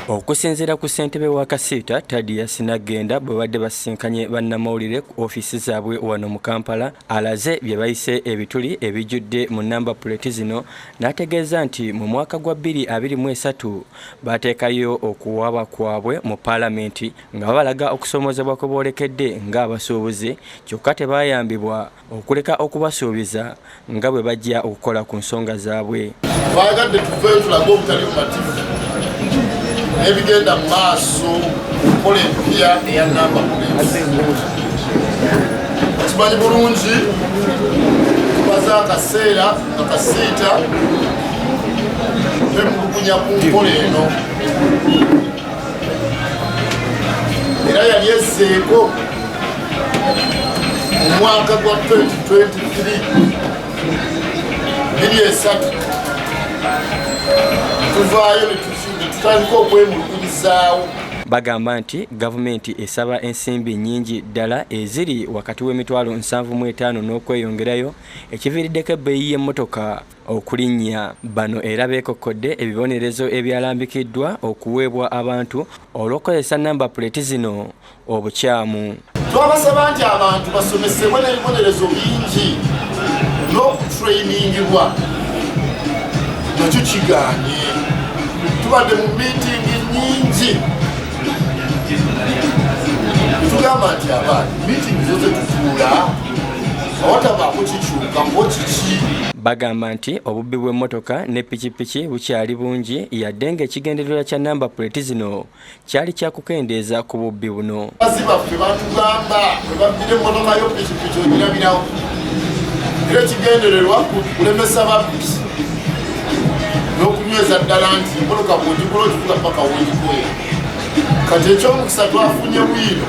Okusinziira ku ssentebe wa Kasiita, Tadius Nagenda, bwe badde basisinkanye bannamawulire ku ofiisi zaabwe wano mu Kampala, alaze bye bayise ebituli ebijjudde mu namba puleti zino n'ategeeza nti mu mwaka gwa 2023 baateekayo okuwaba kwabwe mu Paalamenti nga babalaga okusoomoozebwa kwe boolekedde ng'abasuubuzi kyokka tebaayambibwa okuleka okubasuubiza nga bwe bajja okukola ku nsonga zaabwe. Twayagadde tuveeyo tulage obutali bumativu n'ebigenda mu maaso kukola empya eya namba plate. Tumanyi bulungi tumaze akaseera nga kasiita twemulugunya ku nkola eno era yali ezzeeko mu mwaka gwa 2023 23 tuvaayo netutandika okwemulugunyizaawo. Bagamba nti gavumenti esaba ensimbi nnyingi ddala eziri wakati w'emitwalo 75 n'okweyongerayo ekiviiriddeko ebbeeyi y'emmotoka okulinnya. Bano era beekokkodde ebibonerezo ebyalambikiddwa okuweebwa abantu olw'okukozesa namba puleeti zino obukyamu. Twabasaba nti abantu basomesebwe n'ebibonerezo bingi n'okutrainingibwa nakyo kigaanye. Tubadde mu miitingi nnyingi tugamba nti abantu miitingi zo zetutuula awatabaako kikyuka ngo kiki. Bagamba nti obubbi bw'emmotoka ne pikipiki bukyali bungi yadde ng'ekigendererwa kya namba puleeti zino kyali kya kukendeeza ku bubbi buno. Bazi baffe batugamba bwe babbira emmotoka yo pikipiki ogirabirawo, era ekigendererwa kulemesa babbi n'okunyweza ddala nti emmotoka bw'ogigula ogivuga paka w'ogikoya. Kati ekyomukisa twafunye bwino,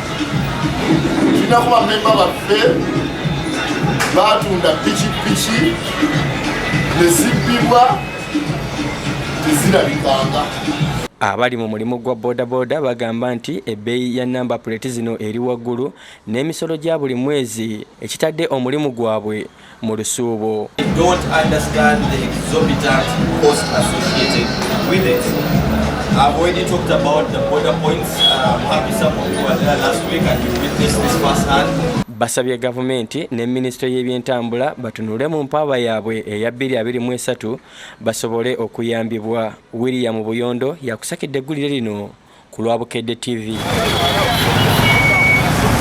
tulinako bamemba baffe batunda pikipiki ne zibbibwa tezirabikanga. Abali mu mulimu gwa bodaboda bagamba nti ebbeeyi ya namba puleeti zino eri waggulu n'emisolo gya buli mwezi ekitadde omulimu gwabwe mu lusuubo. I don't understand the exorbitant cost associated with it. I've already talked about the border points. I'm happy some of you were there last week and you witnessed this firsthand. Basabye gavumenti ne minisitule y'ebyentambula batunule mu mpaaba yaabwe eya 2023 basobole okuyambibwa. William Buyondo yakusakidde eggulire lino ku lwa Bukedde TV.